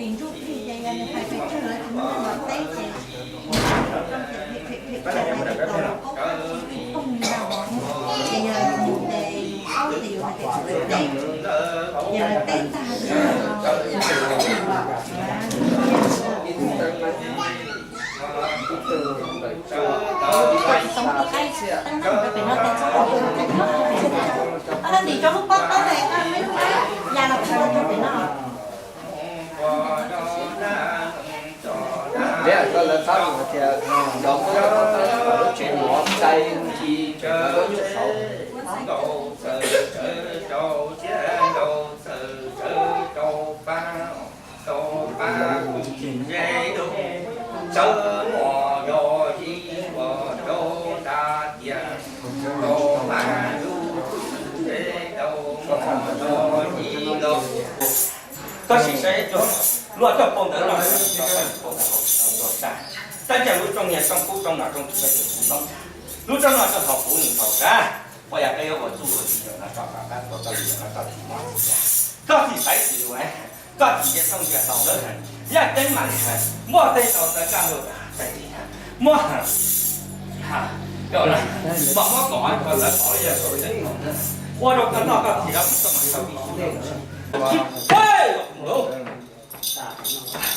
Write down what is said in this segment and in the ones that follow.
Ntsuj plig ces yog nws hais pes tsawg lawv tsis muaj neeg los teb ces nws hais tau tau li ntawd, ces yog yus mus ces yus paub ces yus hais tias kuv teb, yog lawv teb tag ces yus tsis tau muaj ib qaib, tab sis pem no tes txhob, tab sis tso lub pob taub es koj muab ib lub qaib ya los tso rau pem no. Vim koj lawv txhob hais tias nrog muab lub tsev mov cai ci lub nyuj saud. Tab sis saib luag coj pau ntawv no, tab sis lub rooj niag rooj kub rooj no rooj tsis yog kuv toob, lub rooj no rooj thaum kuv nws thaum sab, ua yam peb yuav ua txuj ua ntxhua no tso rov qab tua tau li no tau tsis mob tsis txaj, koj tsis xaiv tsis yuav, koj tsis nce rooj nce tau lawm, yaj ceeb mas npoj tej tau tawv kaj lug, muab mam muab kom ko lawv kom yog ua rau koj noj koj tsis rau tsis tau mas tau tsis tau.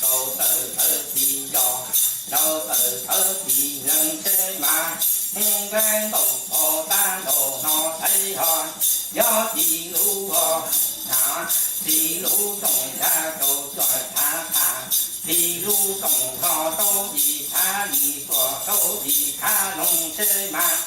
Nrau tawm thawv txi yos, nrau tawm thawv txi neeg tsheb mas, nqaij ntaus phom tab ntaus no txhais hos, yog txi lub hos, txi lub rooj nrad rau coj thav thav, txi lub rooj hos rau yim thav yim tuaj rau yim thav noog tsheb mas.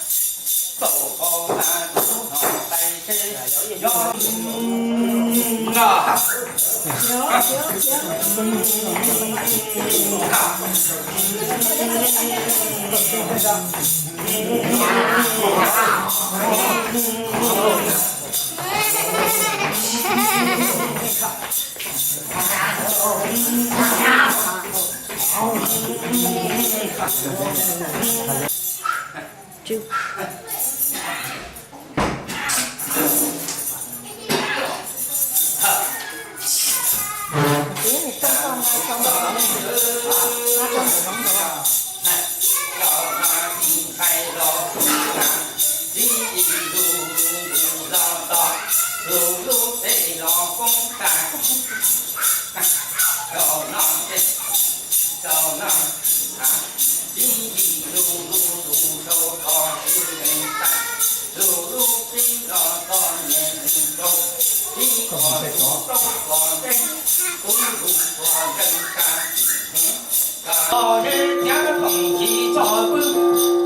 Tsis txhob pw,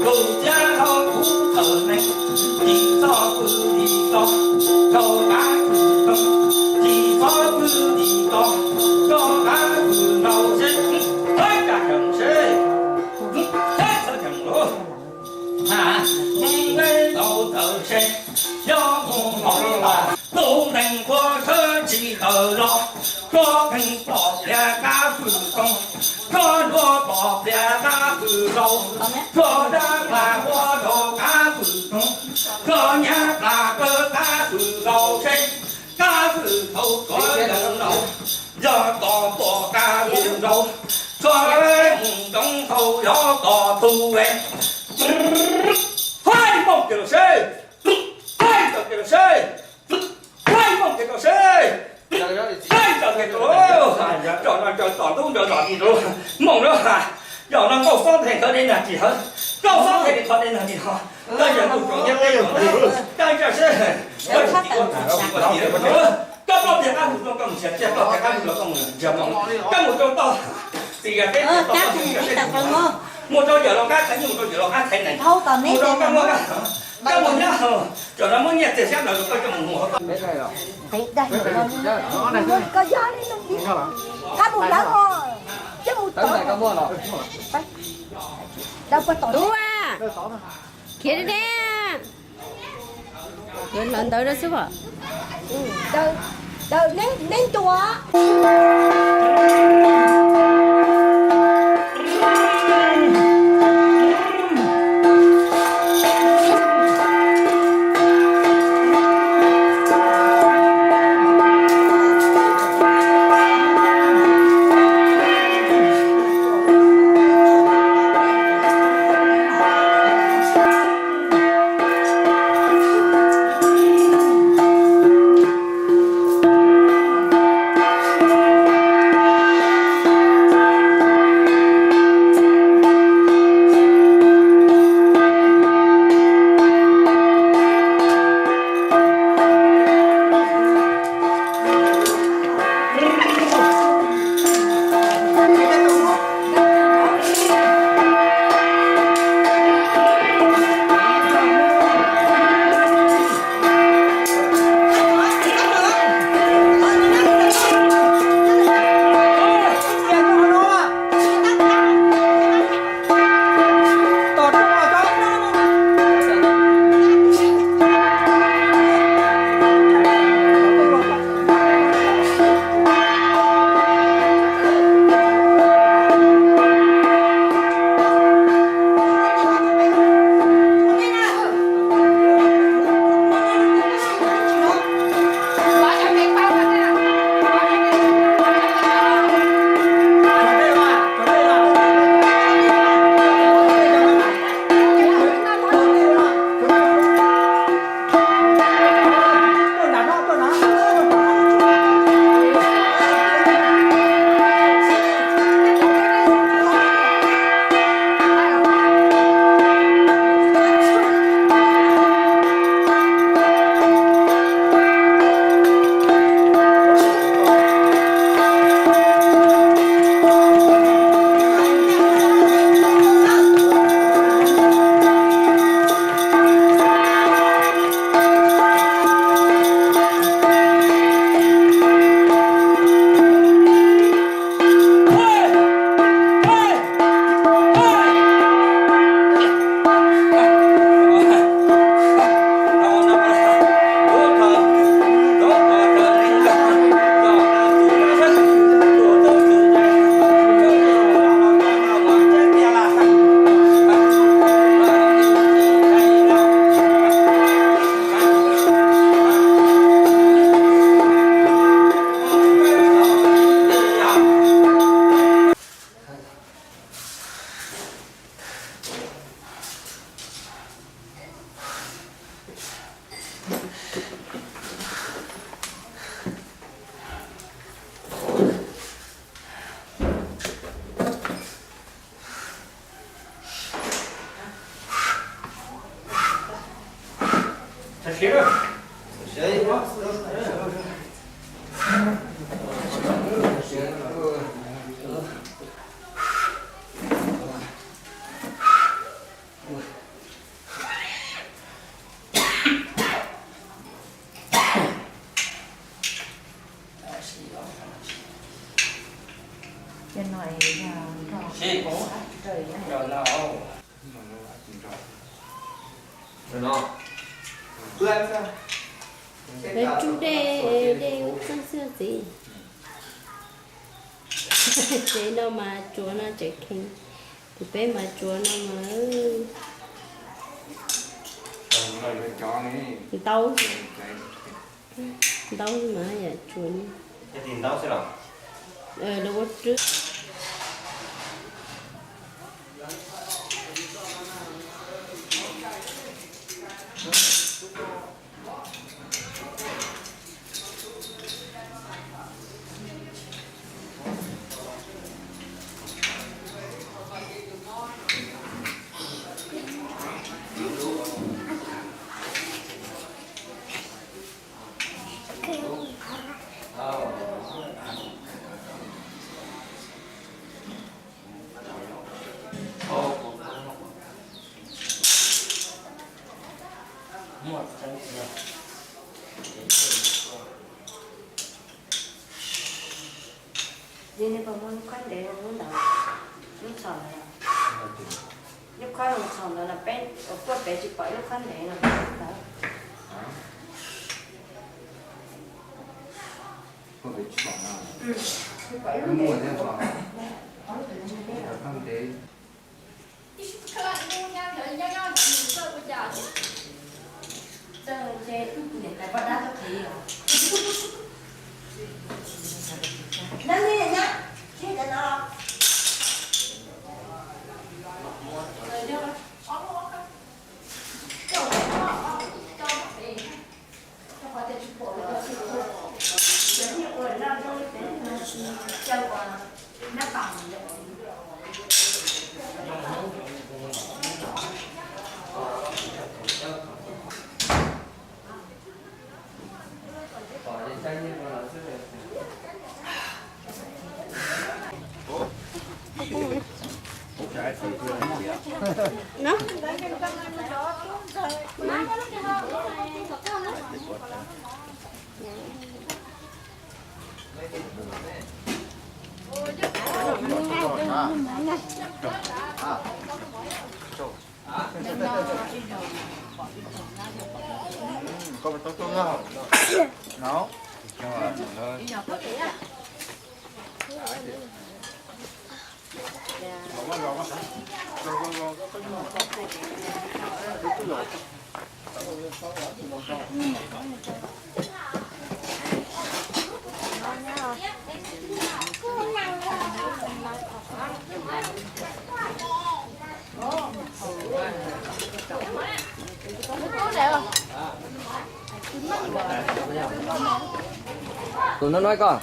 lus thiab hlo kuv thawm neeg, tsis txhob pw dim to, rau qab kws toog, tsis txhob pw dim to, rau qab kws nrau seb, tab cas seem seb, seb txhob cheem lus. Nqaij ntaus tawm se, yog mus mos li mas, tus neeg qhua tshawb tsis tawm los, koj kheej pom pliag qab kws toog, koj luag pom pliag qab kws laus, koj dab qas ua rau qab kws toog, koj nyab qas kaw qab kws laus seb, qab kws thaum koj yog laus, yog koj pom qab kws laus, koj mus ntoo hauv yog koj tug es. Haib npauj kiag los seb, haib npauj kiag los seb, haib npauj kiag los seb, haib npauj kiag los. Cov no cov tom ntub nrov zom li ntawd, moos lawm has. Yog no Nkauj Xob nthe khawv dej nag tsis hawv, Nkauj Xob nthe li qhov dej nag tsis hov, koj yog tus tsoom nyob peb tsoom ntawd, koj zaj seb, koj tsis tsis ua tsis ua tsis, koj ploj tiag qab hwm koj mus nrhiav tiag, ploj tiag qab hwm los koj mus nrhiav moos, koj mus rau toj, txiv yog teb toj toj txiv yog teb tsis hov. Mus rau yawm laus qab thaiv nyuj, mus rau yawm laus qab thaiv nees. Dhau tom neb mus rau koj muaj, koj mus nyob, cov no muab nyiaj txiag xyab los rau koj coj mus mus hauv toj. Koj yog li no, qab mus lawm os, coj mus tod. Ua, khiav deb deb. Yuav hlawv ntawd rau xwb os. Ntawd, ntawd neb, neb ntuas. Lawv tsuj dej, dej txog xwb txiv. Tsev no mas tsuav no tseem kheev, kuv peb mas tsuav no mas ntau, ntau mas yam tsuav no. Lawv ua rwb. Li nej puas muaj lub khob ntev zoo lub ntawd, lub txhom ntawd, lub khob zoo txhom ntawd los peb, kuaj pem tsis pom ib lub khob ntev no ntawd. Tsis pom ib lub ntev. Tus no no koj.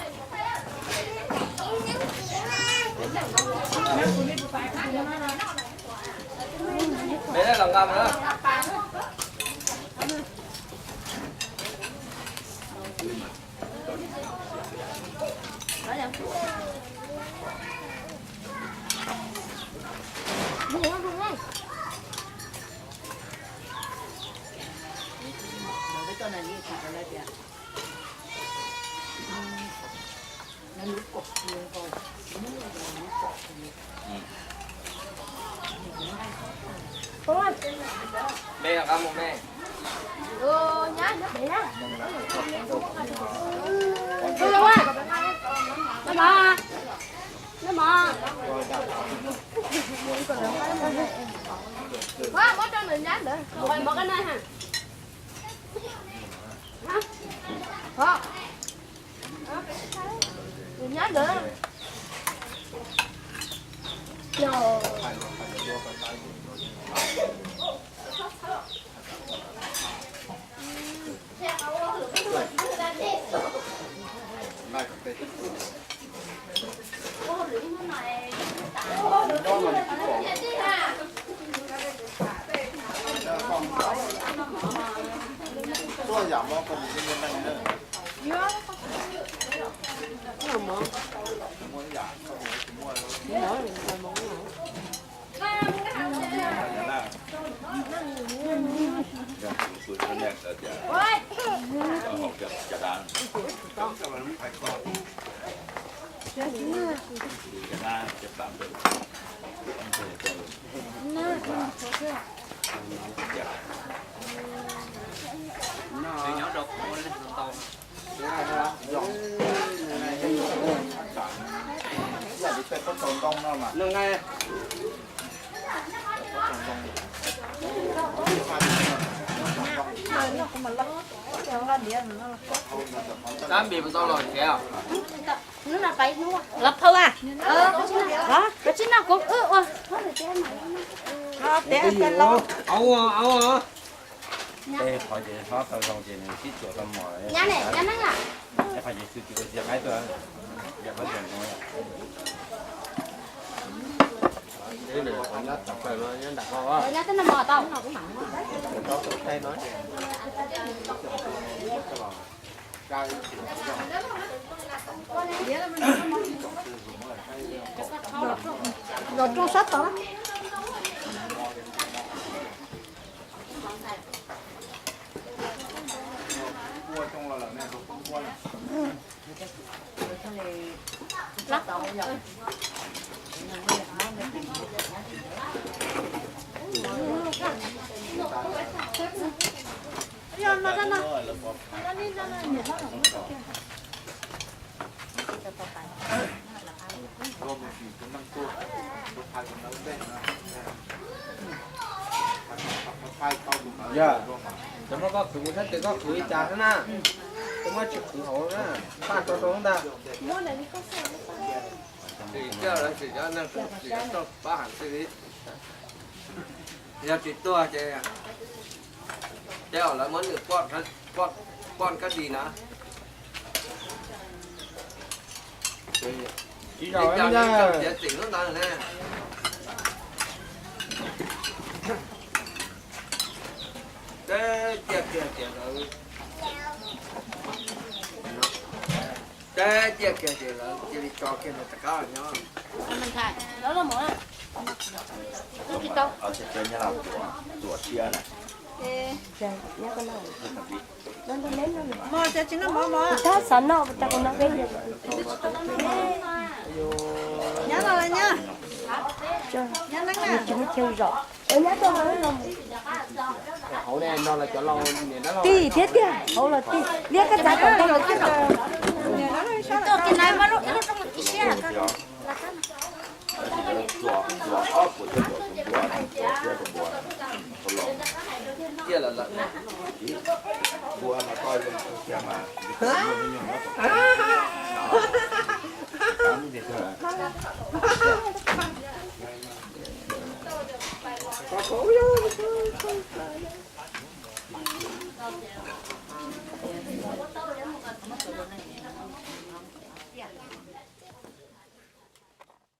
Kab npis puas tau los tsev? Los phau a? Koj tsis noj kuv wb ua. Nyab ne, nyab neeb a? Nyab twb noj mov tau. Los rooj sab tod. Yog, cov muab koj khwv kuv saib tes koj khwv li cas xwb na. Koj muab tsis khwv hauv na, paj rau rau ntag. Yog tsis tuag ces, ces lawv muab nws poj kab dis na. Tsis zaum tias txim hnub ntawd ne. Teb ciaj kiag ces lawv, teb ciaj kiag ces lawv cia li tso kiag ntawd rov qab nyob. Tab xav noj tas kuv noj peb yam. Nyob no nyob. Tsis muaj chaw zom. Nyob rau hauv no. Tij thiab tiag, hauv los tij. Liab koj txav kom ntau.